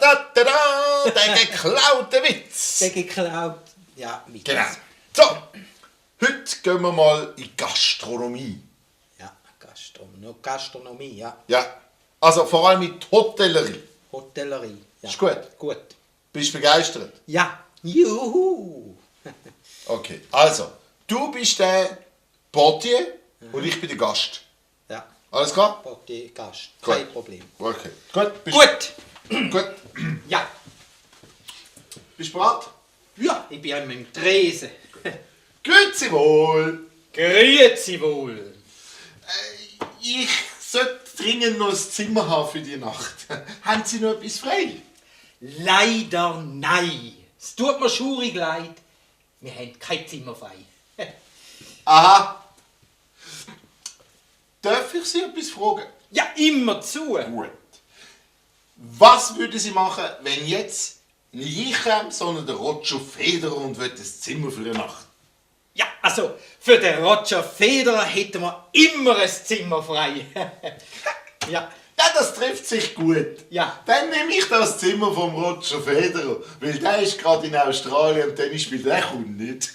der geklaute Witz. Der geklaut. Ja, Witz. Genau. So, heute gehen wir mal in Gastronomie. Ja, Gastronomie, ja. Ja, also vor allem in die Hotellerie. Hotellerie. Ja. Ist gut? Gut. Bist du begeistert? Ja. Juhu. Okay, also, du bist der Portier und ich bin der Gast. Ja. Alles klar? Portier, Gast. Gut. Kein Problem. Okay. Gut. Gut. Gut. Ja. Bist du bereit? Ja, ich bin an meinem Tresen. Grüezi wohl. Grüezi wohl. Ich sollte dringend noch ein Zimmer haben für die Nacht. Haben Sie noch etwas frei? Leider nein. Es tut mir schurig leid. Wir haben kein Zimmer frei. Aha. Darf ich Sie etwas fragen? Ja, immer zu. Gut. Was würden Sie machen, wenn jetzt nicht ich käme, sondern der Roger Federer und würde das Zimmer für eine Nacht? Ja, also für den Roger Federer hätten wir immer ein Zimmer frei. Ja. Ja, das trifft sich gut. Ja. Dann nehme ich das Zimmer vom Roger Federer, weil der ist gerade in Australien und Tennis spielt, der kommt nicht.